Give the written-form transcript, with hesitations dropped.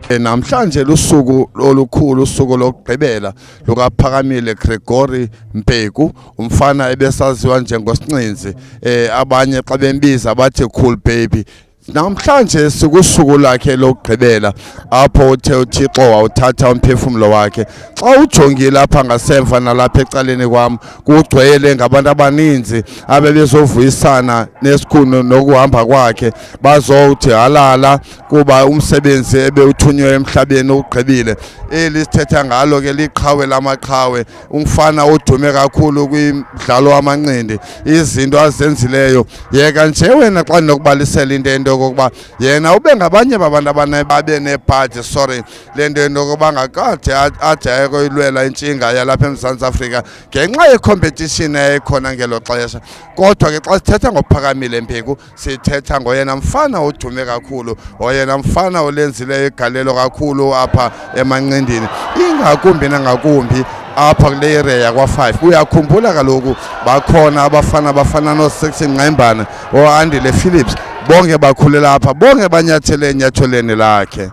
Namhlanje lusuku olukhulu, usuku lokugqibela lukaPhakamile Gregory Mpeku, umfana ebesaziwa njengoSincinzi, abanye xa bembiza bathi Cool Baby. Namhlanje sikusuku lakhe lokugqibela apho uthe uThixo wawuthatha umphefumlo wakhe. Xa ujongile apha ngasemva nalapha ecaleni kwam, kugcwele ngabantu abaninzi abebezovuyisana nesikhunu nokuhamba kwakhe, bazowuthi halala kuba umsebenzi ebewuthunywe emhlabeni ugqibile. Eli sithetha ngalo ke liqhawe lamaqhawe, umfana odume kakhulu kwimdlalo wamanqindi, izinto azenzileyo. Yeka nje wena xa ndinokubalisela into yokokuba yena ube ngabanye babantu abane babe nebhaji, sorry, le nto into yokokuba ngakade ade ayoyilwela intshinga yalapha eMzantsi Afrika ngenxa yecompetition eyayikhona ngelo xesha. Kodwa ke xa sithetha ngoPhakamile Mpeku, sithetha ngoyena mfana odume kakhulu, oyena mfana olenzileyo igalelo kakhulu apha emanqindini, ingakumbi nangakumbi apha kule area yakwa-5. Uyakhumbula kaloku bakhona abafana abafana nooSection Nqembane, ooAndile Phillips, bonke bakhulela apha, bonke banyathele enyathelweni lakhe.